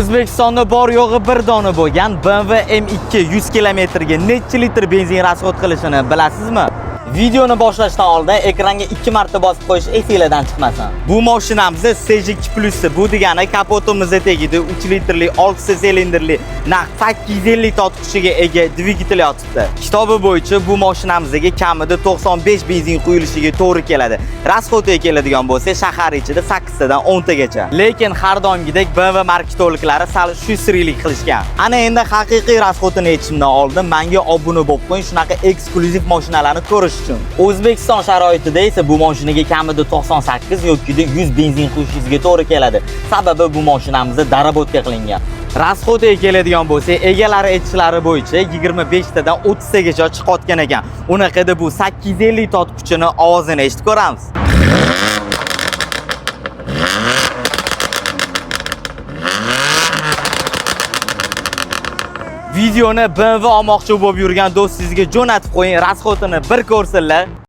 O'zbekistonda bor yo'g'i bir dona bo'lgan BMW M2 100 kilometrga necha litr benzin rasxod qilishini bilasizmi? Videoni boshlashdan oldin ekranga 2 marta bosib qo'yish esinglardan chiqmasin. Bu mashinamiz CG2 Plus, bu degani kapotimizni tagida 3 litrli 6 silindrli naq 850 ta ot kuchiga ega dvigatel yotibdi. Kitobi bo'yicha bu mashinamizga kamida 95 benzin quyilishiga to'g'ri keladi. Rasxodiga keladigan bo'lsa, shahar ichida 8 tadan 10 tagacha. Lekin har doimgidek BMW marketologlari sal shusrilik qilishgan. Ana endi haqiqiy rasxodini aytishimdan oldin menga obuna bo'lib qo'ying, shunaqa eksklyuziv mashinalarni ko'rish uchun. O'zbekiston sharoitida esa bu mashinaga kamida 98 yoki 100 benzin quyishingizga to'g'ri keladi. Sababi bu mashinamizda darabotka qilingan. Rasxodiga keladigan bo'lsa, egalari aytishlari bo'yicha 25 tadan 30 tagacha chiqayotgan ekan. Unaqada bu 850 ta ot kuchini ovozini eshitib ko'ramiz. Videoni BMW olmoqchi bo'lib yurgan do'stingizga jo'natib qo'ying, rasxodini bir ko'rsinlar.